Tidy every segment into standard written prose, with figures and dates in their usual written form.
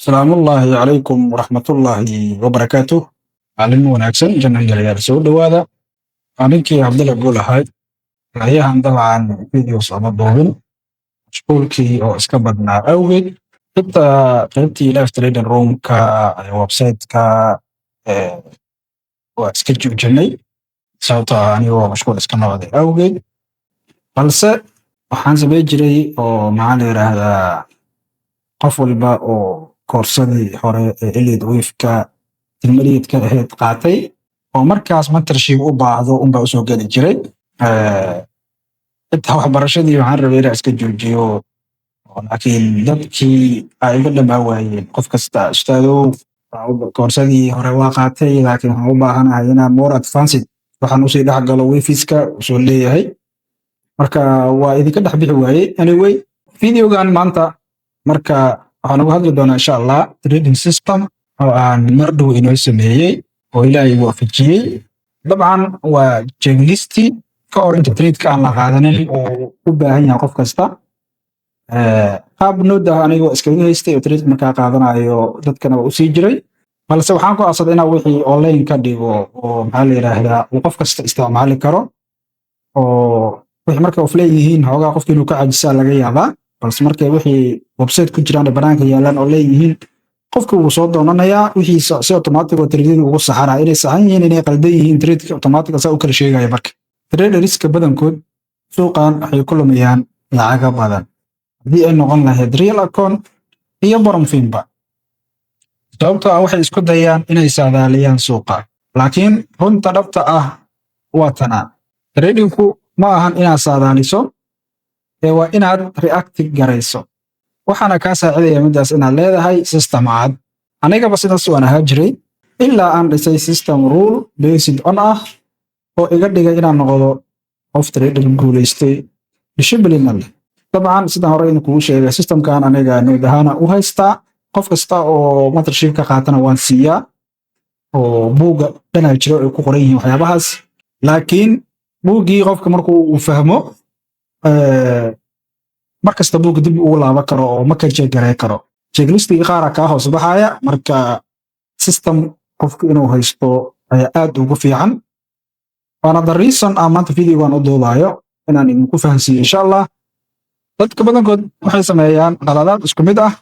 Asalaamullaahi calaykum waraxmatullaahi wabarakaatuh. Maalin wanaagsan, janno galayaal, soo dhowaada. Waa ninkii Cabdalla Guul ahay. Rayahan dabcan videos ama duubin, mashquulkii oo iska badnaa awgeed. Xitaa qaybtii live trading roomka, website-ka waa iska joojinay, sababtoo ah anigoo mashquul iska noqday awgeed. Balse waxaan samayn jiray oo, maxaa la yidhaahdaa, qof walba oo koorsadii hore ee Elliott Wave-ka intermediate-ka ahayd qaatay oo markaas mentorship u baahdo unbaa usoo geli jiray. Xitaa waxbarashadii waxaan rabay inaan iska joojiyo, laakiin dadkii ay iga dhamaa waayeen. Qof kasta, "Ustaadow, koorsadii hore waa qaatay, laakiin waxaan u baahanahay inaan more advanced waxaan usii dhex galo waveska," usoo leeyahay. Marka waa idinka dhex bixi waayey. Anyway, videogan maanta marka waxaan uga hadli doonaa, insha Allah, trading system oo aan mar dhow inoo sameeyey oo Ilaahay waafajiyey. Dabcan waa checklist ka hor inta tradeka aan la qaadanin oo u baahan yahay qof kasta. Qaab note ah anigoo iskaga haystay oo trade markaa qaadanayo, dadkana waa usii jiray. Balse waxaan ku aasaday inaan wixii online ka dhigo oo, maxaa la yidhaahdaa, uu qof kasta isticmaali karo, oo wixii marka of leeyihiin xoogaa qofki inuu ka cajisaa laga yaabaa. Balse markay wixii website ku jiraan ee banaanka yaalaan oo leeyihiin, qofka wuu soo doonanayaa wixii si automatic oo tradeyada ugu saxanaa inay saxan yihiin, inay qaldan yihiin, tradeka automatic saa u kala sheegaya. Marka traderska badankood suuqan waxay ku lumayaan lacaga badan, haddii ay noqon lahayd real account iyo prop firmba, sababtoo ah waxay isku dayaan inay saadaaliyaan suuqa. Laakiin runta dhabta ah waa tanaa: tradingku ma ahan inaad saadaaliso ee waa inaad react garayso. Waxaana kaa saacidaya midaas inaad leedahay system cad. Anigaba sidaas waan ahaa jiray ilaa aan dhisay system rule based on ah oo iga dhigay inaan noqdo qof trader guulaystay, discipline leh. Dabcan, sidaan hore idinkugu sheegay, systemkan aniga note ahaana u haystaa. Qof kasta oo mentorship ka qaatana waan siiyaa, oo buugga dhanaa jiro ay ku qoran yihiin waxyaabahaas. Laakiin buuggii qofka markuu uu fahmo, mar kasta buugga dib ugu laaban karo oo ma ka check garay karo. Checklistigii qaara kaa hoos baxaya. Marka system qofku inuu haysto ayaa aad ugu fiican, waana the reason aan maanta videogan u duubayo inaan idinku fahansiiyo, insha Allah. Dadka badankood waxay sameeyaan qaladaad isku mid ah.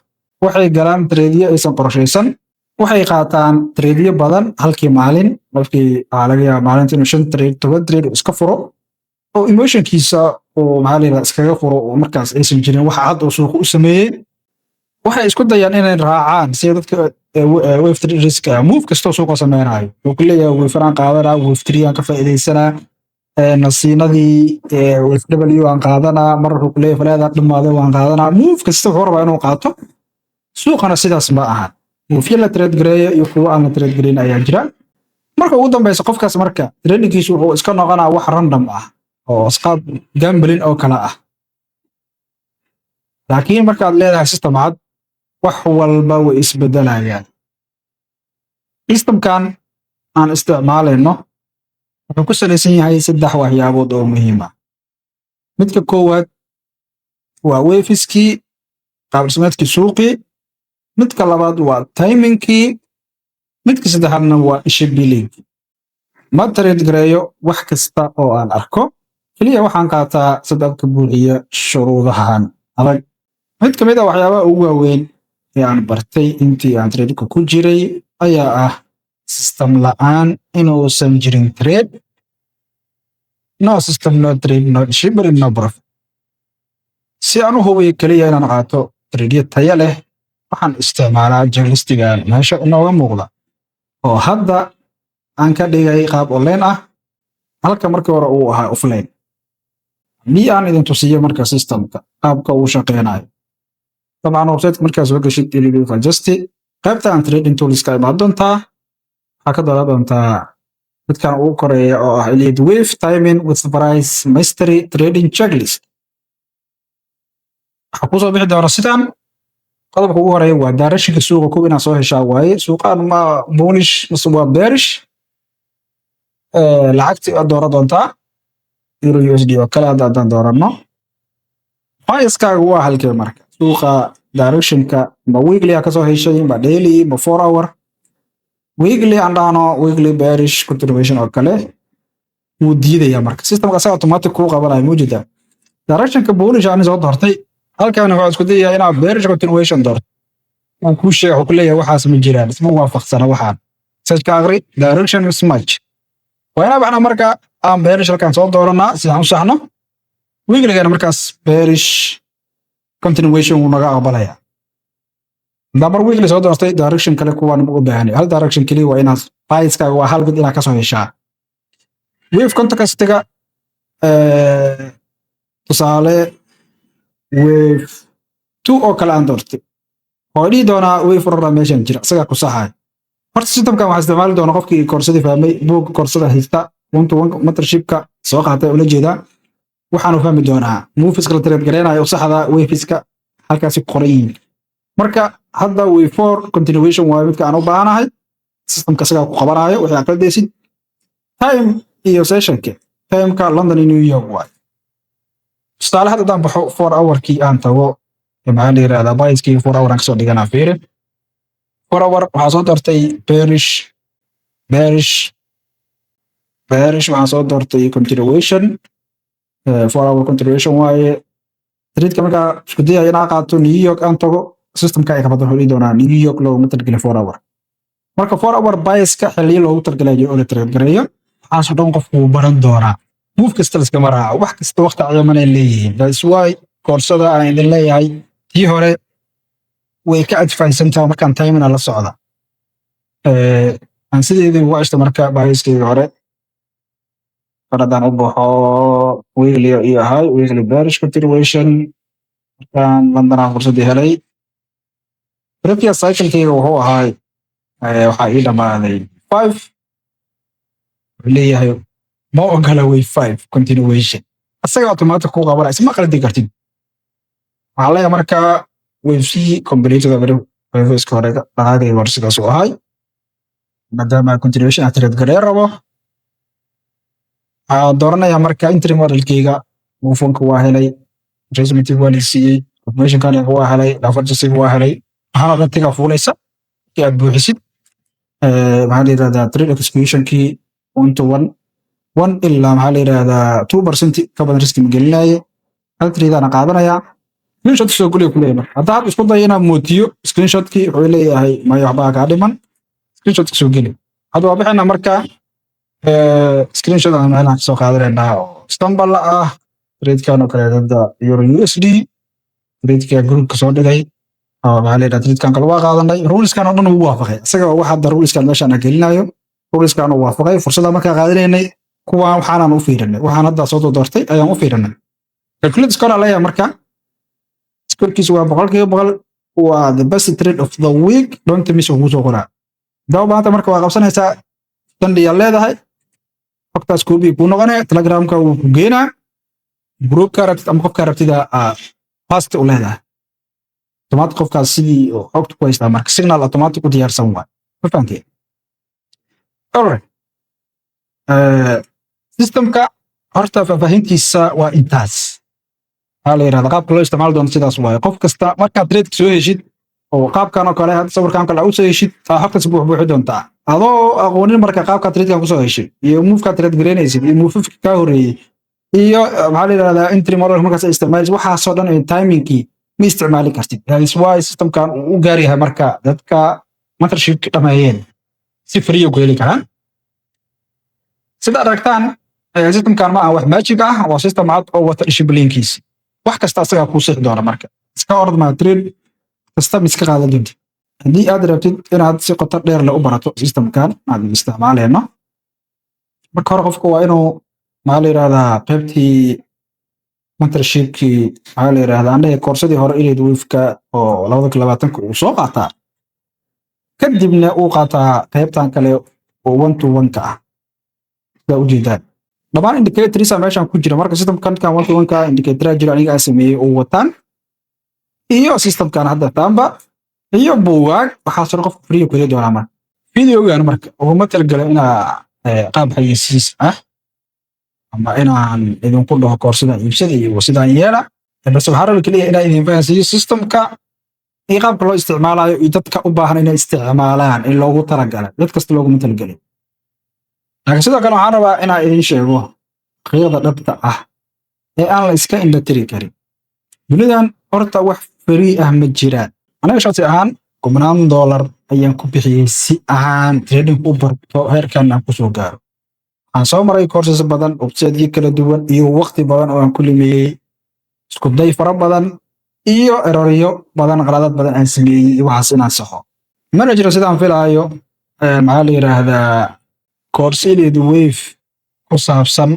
Waxay galaan tradeyo aysan qorshaysan. Waxay qaataan tradeyo badan halkii maalin. Qofkii waxaa laga yaaba maalinta inuu shan trade, 10 trade iska furo oo emotionkiisa uu, maxaa la yidhahdaa, iskaga furo, oo markaas aysan jirin wax cad oo suuqa u sameeyey. Waxay isku dayaan inay raacaan sida dadka wave traderska, move kastoo suuqa sameynayo. Wuxuu ku leeyahay, "Wave aan qaadanaa, wave three aan ka faa'iidaysanaa, nasiinadii wave W aan qaadanaa." Mar wuxuu ku leeyahay, "Falaadaan dhammaaday waan qaadanaa." Move kasta wuxuu rabaa inuu qaato. Suuqana sidaas ma ahan. Moveyo la trade gareeyo iyo kuwo aan la trade gareyn ayaa jira. Marka ugu dambeysa qofkaas marka tradingkiisu wuxuu iska noqonaa wax random ah oo asqaab gambling oo kale ah. Laakiin markaad leedahay system cad, wax walba way isbedelayaan. Systemkan aan isticmaalayno wuxuu ku salaysan yahay saddex waxyaabood oo muhiim ah. Midka koowaad waa waveskii, qaabdhismeedkii suuqii. Midka labaad waa timingkii. Midka saddexaadna waa discipline. Ma trade gareeyo wax kasta oo aan arko. Keliya waxaan qaataa setupka buuxiya shuruudahan adag. Mid ka mid a waxyaabaha ugu waaweyn ee aan bartay intii aan tradeka ku jiray ayaa ah system la'aan inuusan jirin trade. No system, no trade, no discipline, no profit. Si aan u hubiyo keliya inaan qaato tradeyo tayo leh, waxaan isticmaalaa checklistigan meesha inooga muuqda, oo hadda aan ka dhigay qaab online ah, halka markii hore uu ahaa offline. Haddii aan idin tusiyo marka systemka qaabka uu shaqeynayo, dabcan websiteka markaa soo gashid, just qaybta aan trading toolska imaad doontaa. Waxaa ka dooran doontaa midkan ugu koreeya oo ah Elliott Wave Timing with Price Mastery Trading Checklist. Waxaa kusoo bixi doona sidan. Qodobka ugu horeeya waa directionka suuqa. Kow inaad soo heshaa waaye: suuqaan ma bullish mase waa bearish? Lacagti aad dooran doontaa, euro USD oo kale hadda haddaan dooranno. Biaskaaga waa halkee? Marka suuqa Directionka ma weekly aa kasoo heshay, ma daily, ma 4 hour? Weekly aan dhahno, weekly bearish continuation oo kale wuu diidaya. Marka systemka asaga automatic kuu qabanaya. Muujida directionka bullish aan soo doortay halkan, wuxuu isku dayayaa inaad bearish continuation doorto. Wuu kuu sheegay, wuxuu ku leeyahay waxaas ma jiraan, isma waafaqsana. Waxaan searchka aqri, direction mismatch. Waa inaa baxna marka aan bearish halkan soo dooranaa si aan u saxno. Weeklygana markaas bearish continuation wuu naga aqbalaya. Damar weekly soo doortay, direction kale kuwaan u baahanay. Hal direction keliya waa inaad biaskaaga waa hal mid inaad kasoo heshaa. Wave contextiga, tusaale wave 2 oo kale aan doortay, oo dhihi doonaa wave 4 meeshan jira, isagaa ku saxaya. Horta systemkan waxaa isticmaali doona qofkii koorsadii fahmay, buugga koorsada haysta, one to one mentorshipka soo qaatay ula jeedaa. Waxaanu fahmi doonaa moveska la trade gareynayo saxda, waveska halkaasi ku qoran yihiin. Marka hadda wave 4 continuation waayo midka aan u baahanahay. Systemka isagaa ku qabanayo waxay aqaldaysid time iyo sessionka. Timeka London iyo New York waayo. Tusaale, hadda haddaan baxo, 4 hourkii aan tago, maxaa la yirahdaa, biaskii 4 hour aan kasoo dhiganaa. Fiiri, 4 hour waxaa soo doortay bearish, bearish, bearish. Waxaan soo doortay continuation, 4 hour continuation waaye. Tradeka markaa isku dayaya inaa qaato, New York aan tago, systemka ay qabado wuxuu dhihi doonaa New York looguma talagelin 4 hour. Marka 4 hour biaska xilliyo loogu talagalay jiro oo la trade gareeyo. Waxaasoo dhan qofku wuu baran doonaa. Move kasta liskama raaco, wax kasta waqti cayiman ay leeyihiin. That's why koorsada aan idin leeyahay tii hore way ka adfahansantaha markaan timina la socda. Aan sideedii ugu ceshta. Marka biaskeyga hore kor haddaan u baxo, weekly iyo ahay weekly bearish continuation. Markaan London aan fursaddii helay, previous cyclekeyga wuxuu ahay, waxaa ii dhammaaday 5. Wuxuu leeyahay ma ogola wave 5 continuation. Asaga automatic ku qabanaya, isma qaldi kartid. Waxaa leeyahay marka wave C completed. Waveska hore dhaqaaqayga hore sidaas uu ahay. Maadaama continuation aan trade garee rabo, waxaa dooranayaa marka entry modelkeyga. Move-ka waa helay, retracement waa la siiyey, confirmation waa helay, divergence waa helay. Waxaana dhan tiga fuulaysa markii aad buuxisid, maxaa la yirahdaa, trade executionkii one to one, one ilaa, maxaa la yirahdaa, 2% ka badan riski ma gelinaye. Hal trade ana qaadanaya, screenshot soo geliya kuleeyahay. Marka hadda had isku dayo inaan mootiyo screenshotkii, wuxuu leeyahay maya, waxbaa kaa dhiman, screenshot soo geli. Hadda waa bixina. Marka screenshot aan meelahan kasoo qaadanaynaa oo Istanbul ah, tradekan oo kale hadda euro USD, tradeka groupka soo dhigay oo, maxaa la yidhahdaa, tradekan kale waa qaadanay. Ruleskan oo dhan wuu waafaqay isaga. Wax hadda ruleskan meeshaan aan gelinayo, ruleskan uu waafaqay. Fursadda markaa qaadanaynay, kuwaan waxaanaan u fiirinay, waxaan hadda soo doortay ayaan u fiirinay. Calculate score aan leeyahay. Marka scorekiisu waa 100%, waa the best trade of the week. Don't miss uu soo qoraa daba maanta. Marka waa qabsanaysaa, standiyaa leedahay, xogtaas copy kuu noqonaya, Telegramka wuu ku geenaa, groupka rabtid ama qofka rabtida paste u leedahay, automatic qofkaas sidii oo xogta ku haystaa. Marka signal automatic u diyaarsan waay. Ma fahanteen? Alright. Systemka horta faahfaahintiisa waa intaas. Waxaa la yidhahdaa qaabka loo isticmaali doono sidaas waaye. Qof kasta markaad trade soo heshid oo qaabkan oo kale, hadda sawirkan kale u soo heshid, aa xogtaas buuxbuuxi doontaa adoo aqoonin. Marka qaabka tradekan kusoo heshay iyo moveka trade gareynaysid iyo moveka kaa horeeyey iyo, maxaa la yidhahdaa, entry model markaas ay isticmaalaysid, waxaasoo dhan iyo timingkii ma isticmaali kartid. That is why systemkan uu u gaar yahay. Marka dadka mentorship dhameeyeen si free ku heli karaan. Sida aragtaan, systemkan ma aha wax magic ah, waa system cad oo wata disciplinekiisa. Wax kasta asagaa kuu sixi doona. Marka iska orod maa, trade kasta ma iska qaadan doontid. Haddii aad rabtid inaad si qoto dheer leh u barato systemkan aad isticmaaleyno, marka hore qofka waa inuu, maxaa la yidhahdaa, qaybtii mentorshipkii, maxaa la yidhahdaa, andhahe koorsadii hore Elliott Wave-ka oo 2020-ka uu soo qaataa, kadibna uu qaataa qaybtan kale oo one to one ka ah. Sidaa ujeedaan, dhammaan indicatorsa meeshan ku jira. Marka systemkan kan one to one ka indicatora jira aniga aan sameeyey oo wataan, iyo systemkan hadda taamba, iyo buugaag, waxaasoo dhan qofka free ku heli doonaa. Marka videogan marka uguma talagalay inaa qaab xayeysiis ah ama inaan idinku dhaho koorsada iibsada iyo sidaan yeela, balse waxaa raba keliya inaan idin fahansiiyo systemka. Iyo qaabka loo isticmaalayo iyo dadka u baahan inay isticmaalaan in loogu talagalay, dad kasta looguma talagelin. Laakiin sidoo kale waxaan rabaa inaan idiin sheego xaqiiqda dhabta ah ee aan la iska indhatiri karin. Dunidan horta wax free ah ma jiraan. Aniga shakhsi ahaan kumanaan doolar ayaan ku bixiyey si aan trading u barto, heerkan aan kusoo gaaro. Waxaan soo maray courses badan, websiteyo kala duwan iyo waqti badan oo aan ku lumiyey, isku day fara badan iyo erroryo badan, qaladaad badan aan sameeyey iyo waxaas inaan saxo. Mana jiro, sidaan filaayo, maxaa la yidhaahdaa, course Elliott Wave ku saabsan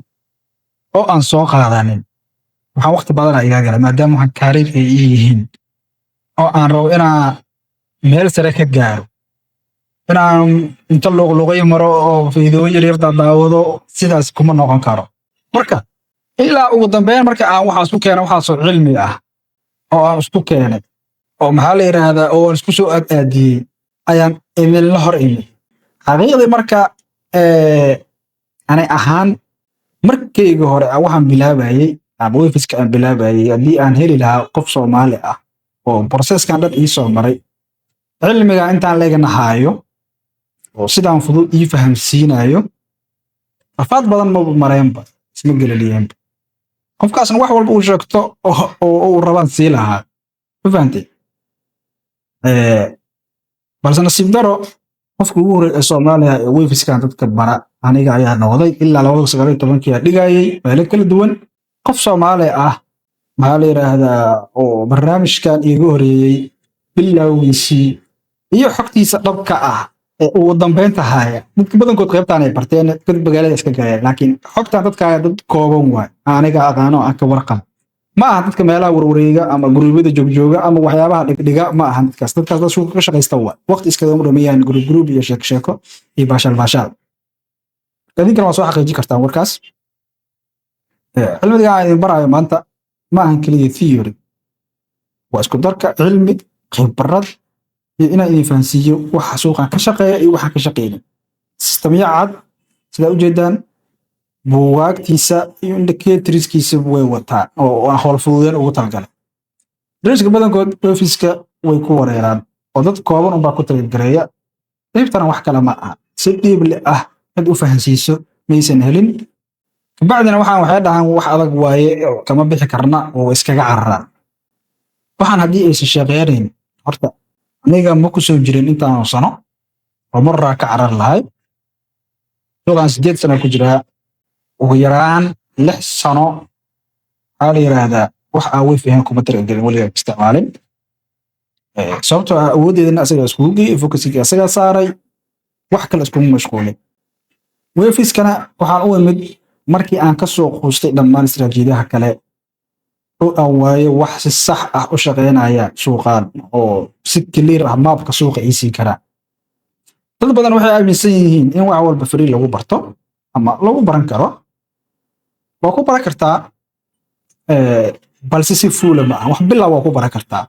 oo aan soo qaadanin. Waxaan waqti badana iga galay maadaama waxaan career ay ii yihiin oo aan rabo inaan meel sare ka gaaro. Inaan inta luuqluuqay maro oo fiidooyin yar yar daadaawado, sidaas kuma noqon karo. Marka ilaa ugu dambeyn marka aan waxaas ku keena, waxaasoo cilmi ah oo aan isku keenay oo, maxaa la yidhaahdaa, oo aan isku soo aad-aadiyey ayaan idinla hor imid xaqiiqdii. Marka ani ahaan markayga hore waxaan bilaabayey ama waveska aan bilaabayey, haddii aan heli lahaa qof Soomaali ah oo processkan dhan ii soo maray, cilmiga intaan leegana haayo oo sidaan fudud ii fahamsiinayo, rafaad badan maba mareenba, isma gelaliyeenba. Qofkaasna wax walba uu sheegto oo uu rabaan sii lahaa, ma fahantay? Balse nasiib daro, qofka ugu horreey ee Soomaaliya ee waveskan dadka bara aniga ayaa noqday. Ilaa 2019-kii aa dhigayay meelo kala duwan. Qof Soomaali ah, maxaa la yidhaahdaa, oo barnaamijkan iiga horeeyey bilowgiisii iyo xogtiisa dhabka ah ee ugu dambeynta haya, dadka badankood qaybtaan ay barteen, dad magaalada iska galeen, laakiin xogtan dadka haya dad kooban waay. Aniga aqaano, aan ka warqab. Ma aha dadka meelaha warwareega ama guruubyada joogjooga ama waxyaabaha dhigdhiga, ma ahan dadkaas. Dadkaas dad suuqa ka shaqaysta waay, waqti iskagama dhameeyaan group group iyo sheeko sheeko iyo baashaal baashaal. Idinkana waa soo xaqiijin kartaan warkaas. Cilmiga aan idin baraayo maanta ma ahan keliya theory, waa isku darka cilmi, khibrad iyo inaan idin fahansiiyo waxa suuqan ka shaqeeya iyo waxaan ka shaqeynin. Systemyo cad, sidaa ujeedaan, buugaagtiisa iyo indicatorskiisa way wataan oo aan howl fududeen ugu talagalay. Traderska badankood waveska way ku wareeraan oo dad kooban unbaa ku talagareeya. Qaybtana wax kale ma aha, si dhiibli ah cid u fahansiiso maysan helin. Kabacdina waxaan waxay dhahaan wax adag waaye oo kama bixi karna oo iskaga cararaan. Waxaan haddii aysan shaqeynayn, horta aniga ma ku soo jirin intaanu sano oo maraa ka carar lahay. Suuqan 8 sano ku jiraa, ugu yaraan 6 sano, waxaa la yidhaahdaa, wax aan wave ahayn kuma talagelin, weligaa isticmaalin. Sababtoo ah awooddeedana asagaa iskugu geeyey, focusiga asagaa saaray, wax kale iskuma mashquulin. Waveskana waxaan u imid markii aan ka soo quustay dhammaan istaraatiijiyadaha kale oo aan waayo wax si sax ah u shaqeynaya suuqaan oo si clear ah mapka suuqa ii sii karaa. Dad badan waxay aaminsan yihiin in wax walba free lagu barto ama lagu baran karo. Waa ku baran kartaa, balse si fuula ma aha. Wax bilow waa ku baran kartaa.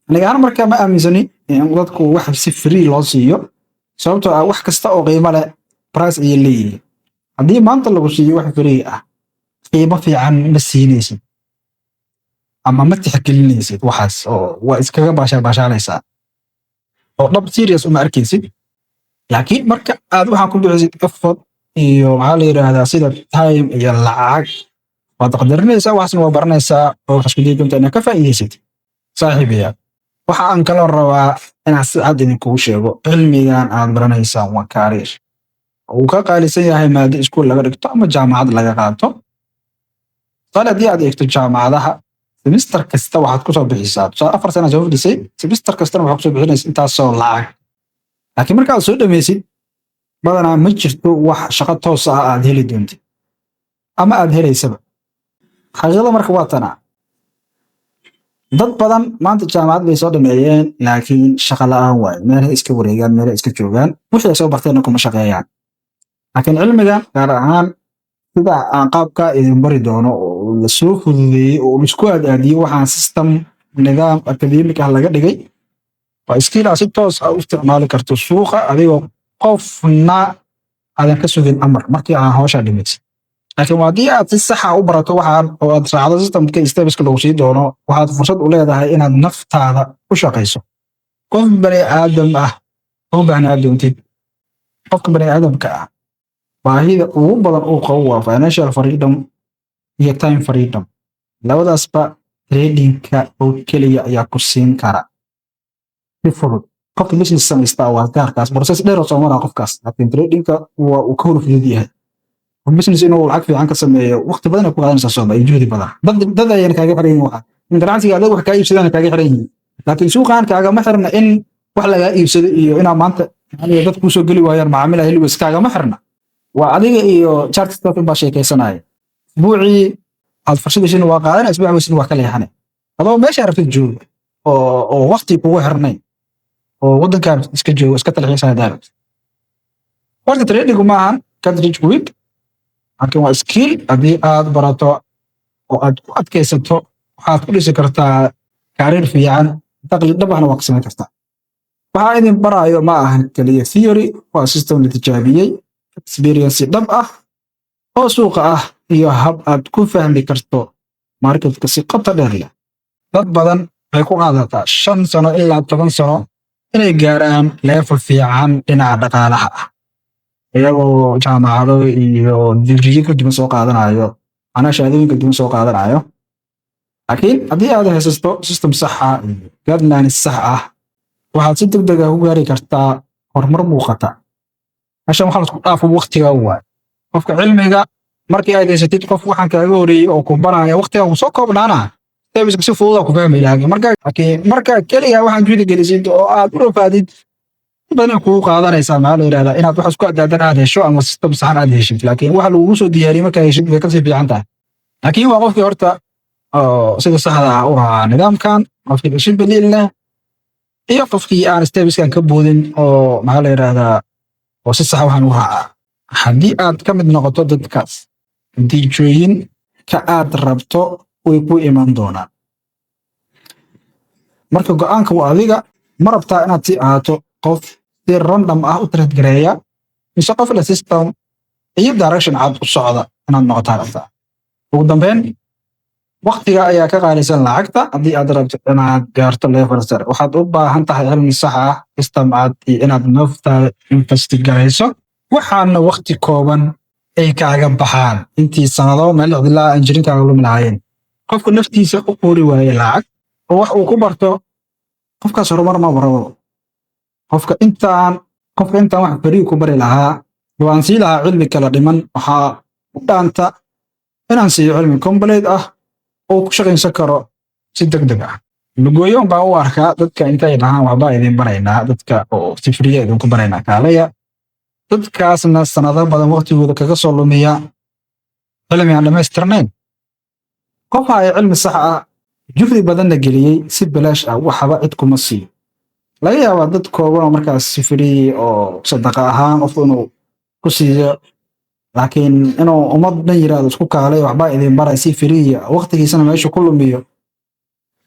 Aniga ahaan marka ma aaminsani in dadku wax si free loo siiyo, sababtoo ah wax kasta oo qiimo leh price ayay leeyihiin. Haddii maanta lagu siiyo wax free ah, qiimo fiican ma siinaysid ama ma tixgelinaysid waxaas oo waa iskaga baashaal baashaalaysaa oo dhab serious uma arkaysid. Laakiin marka aad waxaan ku bixisid effort iyo, maxaa la yidhaahdaa, sida time iyo lacag, waad qadarinaysaa waxaasna, waa baranaysaa oo waxaad isku dayi doontaa inaad ka faa'iidaysid. Saaxiibayaal, waxa aan kaloo rabaa inaan si cad idinkugu sheego: cilmigan aad baranaysaan waa career. Uu ka qaalisan yahay maado iskuul laga dhigto ama jaamacad laga qaato. Tusaale, haddii aad eegto jaamacadaha, semester kasta waxaad kusoo bixisaa, tusaale 4 sana soo fadhisay, semester kastana waxaad kusoo bixinaysa intaasoo lacag. Laakiin marka aad soo dhammaysid, badanaa ma jirto wax shaqo toos ah aad heli doontid ama aad helaysaba. Xaqiiqada marka waa tana: dad badan maanta jaamacad bay soo dhameeyeen, laakiin shaqa la'aan waaye, meelahay iska wareegaan, meelahay iska joogaan, wixii ay soo barteenna kuma shaqeeyaan. Laakiin cilmigan, gaar ahaan sida aan qaabka idin bari doono oo la soo fududeeyey oo laisku aadaadiyey, waxaan system, nidaam academic ah laga dhigay, waa skill aad si toos ah u isticmaali karto suuqa adigoo qofna aadan ka sugin amar markii aan hawsha dhimaysid. Laakiin waa haddii aad si saxa u barato waxaan oo aad raacdo systemka, stepska lagu sii doono, waxaad fursad u leedahay inaad naftaada u shaqayso. Qof bani aadam ah uma baahnaa doontid. Qofka bani aadamka ah baahida ugu badan uu qabo waa financial freedom iyo time freedom. Labadaasba tradingka oo keliya ayaa ku siin kara si fudud. Qofka business samaystaa waa gaarkaas, process dheer oo soo maraa qofkaas, laakiin tradingka waa uu ka hor fudud yahay. Business inuu lacag fiican ka sameeyo waqti badan ay ku qaadanaysaa, sooma, iyo juhdi badan. Dad ayaan kaaga xiran yihiin, waxa in ganacsiga adag wax kaa iibsadaan kaaga xiran yihiin, laakiin suuqan kaagama xirna in wax lagaa iibsado iyo inaa maanta yani dad kuusoo geli waayaan, macaamiil heli weyse, kaagama xirna. Waa adiga iyo chartista baa sheekaysanaya. Isbuucii aad fursad heshin waa qaadanaya, isbuuc weysin waa ka leexanay, adoo meesha rabtid jooga oo waqti kugu xirnay oo waddankaa iska jooga, iska talxiisaya daarat. Horta trading maahan get rich quick, laakiin waa skill. Haddii aad barato oo aad ku adkaysato, waxaad ku dhisi kartaa career fiican, dakhli dhab ahna waa ka samayn kartaa. Waxaa idin baraayo ma ahan keliya theory, waa system la tijaabiyey, experience dhab ah oo suuqa ah iyo hab aad ku fahmi karto marketka si qoto dheer leh. Dad badan waxay ku qaadataa 5 sano ilaa 10 sano inay gaaraan level fiican dhinaca dhaqaalaha ah, iyagoo jaamacado iyo digriyo kala duwan soo qaadanayo, macnaha shahaadooyin kala duwan soo qaadanayo. Laakiin haddii aad haysato system sax ah iyo guidelines sax ah, waxaad si degdeg ah u gaari kartaa horumar muuqata. Meeshan waxaa lasku dhaafo waqtiga waay. Qofka cilmiga markii aad haysatid, qof waxaan kaaga horeeyey oo ku baraya, waqtiga wuu soo koobnaana, steps si fudud ku fahmi lahaa. Marka laakiin marka keliya waxaan juhdi gelisid oo aad u rafaadid badan kugu qaadanaysaa, maxaa la yidhahdaa, inaad wax isku adaadan aad hesho ama system saxan aad heshid. Laakiin waxa lagugu soo diyaariyey markaa heshid way kasii fiican tahay. Laakiin waa qofkii horta oo sida saxda ah u raacaa nidaamkan, qofkii discipline leh iyo qofkii aan stepskan ka boodin oo, maxaa la yidhahdaa, oo si sax waxaan u raacaa. Haddii aad ka mid noqoto dadkaas, natiijooyin ka aad rabto way ku iman doonaan. Marka go'aanka waa adiga. Ma rabtaa inaad sii ahaato qof si random ah u trade gareeya, mise qof leh system iyo direction cad u socda inaad noqotaa rabtaa? Ugu dambeyn, waqtiga ayaa ka qaalisan lacagta. Haddii aad rabto inaad gaarto level sare, waxaad u baahan tahay cilmi sax ah, system cad iyo inaad naftaada invest garayso. Waxaana waqti kooban ay kaaga baxaan intii sanado meel cidlaa injirinkaaga lumi lahaayeen. Qofka naftiisa u quuri waaye lacag oo wax uu ku barto, qofkaas horumar ma rabo. Qofka intaan wax free ku bari lahaa oo aan sii lahaa cilmi kala dhiman, waxaa u dhaanta inaan siiyo cilmi complete ah oo ku shaqaysan karo si degdeg ah. Lugooyo baa u arkaa dadka intay dhahaan waxbaa idin baraynaa, dadka oo si free ah idinku baraynaa, kaalaya. Dadkaasna sanado badan waqtigooda kaga soo lumiya cilmi aan dhammaystirnayn. Qof haya cilmi sax ah, juhdi badanna geliyey, si bilaash ah waxba cid kuma siiyo. Laga yaabaa dad kooban oo markaas si free oo sadaqa ahaan qofku inuu ku siiyo, laakiin inuu ummad dhan yiraahdo isku kaalay, waxbaa idin baray, si free ah, waqtigiisana meesha ku lumiyo,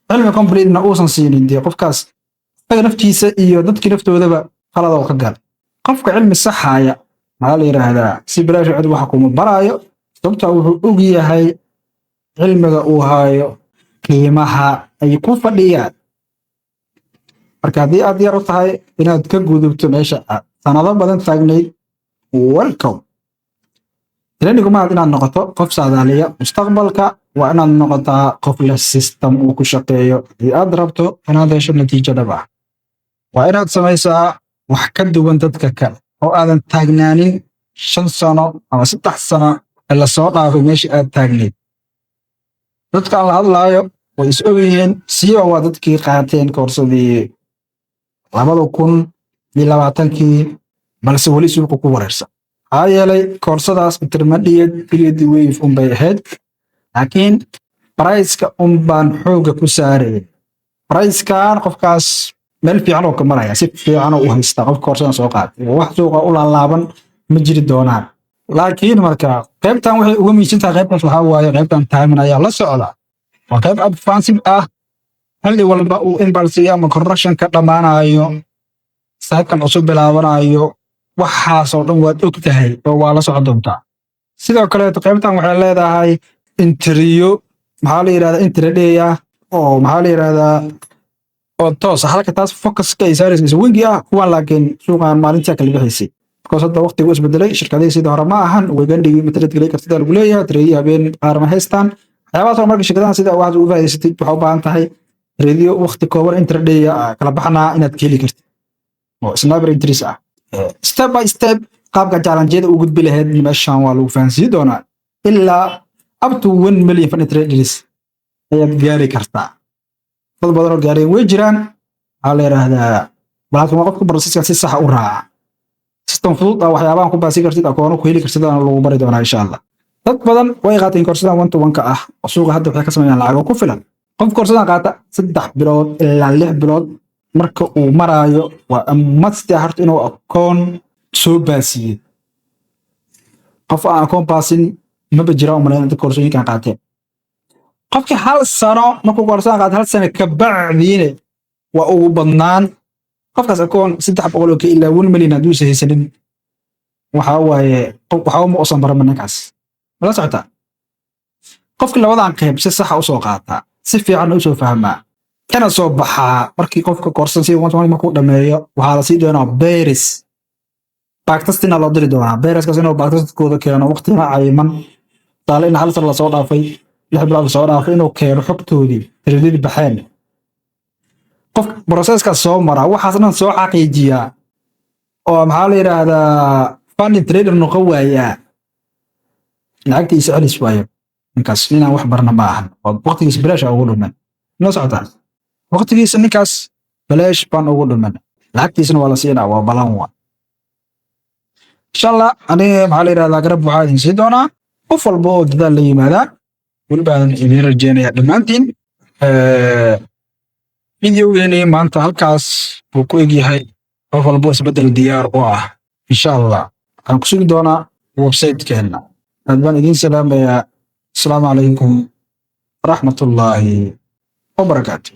cilmi completena uusan siinin, dee qofkaas isaga naftiisa iyo dadkii naftoodaba qalad oo ka gal. Qofka cilmi saxaya, maxaa la yidhaahdaa, si bilaash cid waxa kuma baraayo, sababtaa wuxuu og yahay cilmiga uu haayo qiimaha ay ku fadhiyaan. Marka haddii aad diyaar u tahay inaad ka gudubto meesha aad sanado badan taagnayd, welcome. Trading maaha inaad noqoto qof saadaaliya mustaqbalka, waa inaad noqotaa qof leh system uu ku shaqeeyo. Haddii aad rabto inaad hesho natiijo dhab ah, waa inaad samaysaa wax ka duwan dadka kale oo aadan taagnaanin 5 sano ama 3 sano ee lasoo dhaafay meeshii aad taagnayd. Dadka aan la hadlaayo way is ogyihiin, siiba waa dadkii qaateen koorsadii 2020-kii, balse weli suuqa ku wareersan. Maxaa yeelay koorsadaas intermediate period wave unbay ahayd, laakiin priceka un baan xooga ku saarayay. Pricekan qofkaas meel fiican oo ka maraya, si fiican oo u haystaa qofka koorsadan soo qaatay, wax suuqa u laalaaban ma jiri doonaan. Laakiin marka qaybtan waxay uga miisan tahay qaybtaas, waxaa waaye qaybtan timing ayaa la socda. Waa qayb advanced ah. Xilli walba uu impulse ama correction ka dhammaanayo, cycle cusub bilaabanayo, waxaasoo dhan waad og tahay oo waa la socon doontaa. Sidoo kaleeto qaybtan waxay leedahay entryyo, maxaa la yidhahdaa, intraday ah oo, maxaa la yidhahdaa, Oo toos ah halka taas focuska ay saaraysa swing-i ah kuwan, laakiin suuqan maalintii kala bixaysay, because hadda waqtigu isbedelay. Shirkadihii sidii hore ma ahan. Weekend-igii ma trade gelay kartida lagu leeyahay, trade habeen qaar ma haystaan, waxyaabahaas oo. Marka shirkadahan sida waxaad ugu faa'iidaysatid, waxaa u baahan tahay trade waqti kooban, intraday kala baxnaa inaad ka heli kartid oo sniper entries ah. Step by step qaabka challenge-yada u gudbi lahayd meeshan waa lagu fahansiin doonaa. Ilaa up to 1 million funded traders ayaad gaari kartaa. Dad badan oo gaareen way jiraan. Waxaa la yidhaahdaa, laakiin waa qofka process-ka si saxa u raaca. System fudud ah waxyaabahan ku baasi kartid, akoono ku heli kartid, aana lagu bari doonaa insha Allah. Dad badan way qaateen koorsadan one to one ka ah oo suuqa hadda waxay ka sameeyaan lacago ku filan. Qof koorsadan qaata, 3 bilood ilaa 6 bilood marka uu maraayo, waa must horta inuu akoon soo baasiyey. Qof aan akoon baasin maba jira umalayn inta koorsooyinkan qaateen. Qofkii hal sano markuu koorsadan qaata, hal sano kabacdiine waa ugu badnaan qofkaas akoon 300 oo ka ilaa 1 million hadduusa haysanin, waxa waaye waxba ma usan baranba ninkaas. Mala socotaa? Qofkii labadan qayb si saxa usoo qaataa, si fiican usoo fahmaa, kana soo baxaa, markii qofka koorsan si one to one markuu dhameeyo, waxaa la sii doonaa pairs backtesting-na loo diri doonaa. Pairs-kaas inuu backtesting-kooda keeno waqtina cayiman, tusaale in hal sano lasoo dhaafay, 6 bilood lasoo dhaafay, inuu keeno xogtoodii trade-adii baxeen. Qof process-kaas soo mara, waxaas dhan soo xaqiijiyaa, oo maxaa la yidhaahdaa, funding trader noqon waayaa, lacagtiisa celis waayo. Ninkaas ninaan wax barna ma ahan oo waqtigiisa bilaash ugu dhuman. Noo socotaa? Waqtigiisa ninkaas bilaash baan ugu dhuman, lacagtiisana waa la siinaa, waa balan. Waa insha Allah. Aniga maxaa la yidhahdaa, garab waxaa idin sii doonaa qof walba oo dadaal la yimaadaa. Weliba aan idin rajeynaya dhammaantiin. Videogeeni maanta halkaas buu ku egyahay. Qof walbo isbeddel diyaar u ah, insha Allah waxaan ku sugi doonaa website-keenna. Aad baan idiin salaamayaa. Asalaamu calaykum waraxmatullaahi wabarakaatu.